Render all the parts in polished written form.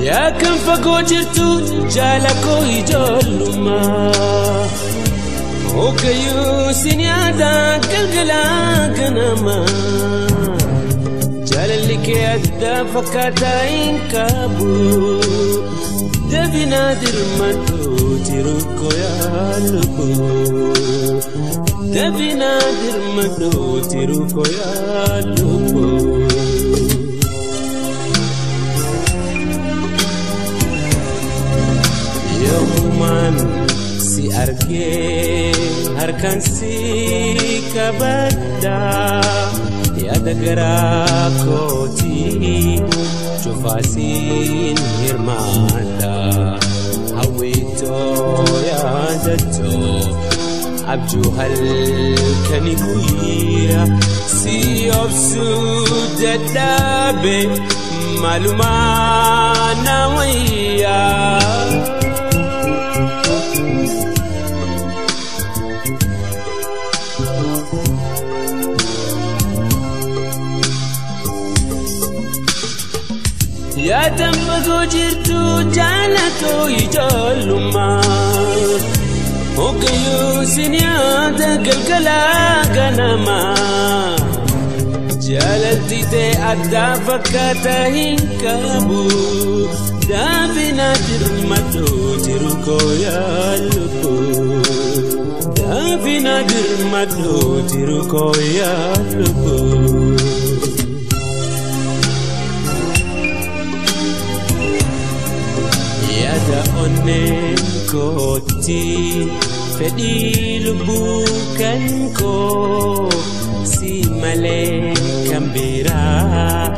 Yaa kan fagoo jirtu jaala koo ijoollummaa Hoggayyuu sin yaada galgala ganama Jaalalli kee adda fakkaataa hin qabu Dabinaa dirmadhu jiru koo yaa lubbu Dabinaa dirmadhu jiru koo yaa lubbu Yoomumaan si argee harkaan si qabadha yaada garaa kootii cufaasiin hirmaadha hawwiitoo yaadatoo abjuu halkanii guyyaa si obsuu dadhabe maalumaa na wayyaa. Yaadan fagoo jirtu jaala koo ijoollummaa Hoggayyuu sin yaada galgala ganama Jaalalti ta'e addaa fakkaataa hin qabu Daabinaa dirmadhu jiru koo yaa lubbu Daabinaa dirmadhu jiru koo yaa lubbu. Yaada onneen kootti fedhii lubbuu kan koo si malee kan biraa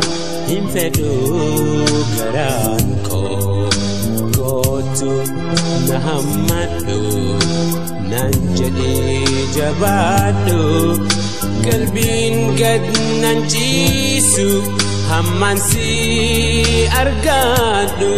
hin fedhu garaan koo kootu na hammadhu naan jedhee jabaadhu qalbiin gad nan ciisu hammaan si argadhu.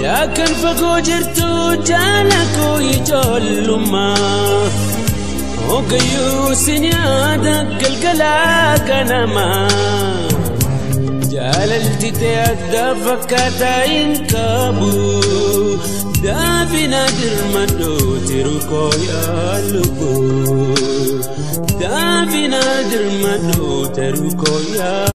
Yaa kan fagoo jirtu jaala koo ijoollummaa Hoggayyuu sin yaada galgala ganama Jaalalti ta'e adda fakkaataa hin qabu Daabinaa dirmadhu jiru koo yaa lubbu Daabinaa dirmadhu jiru koo yaa.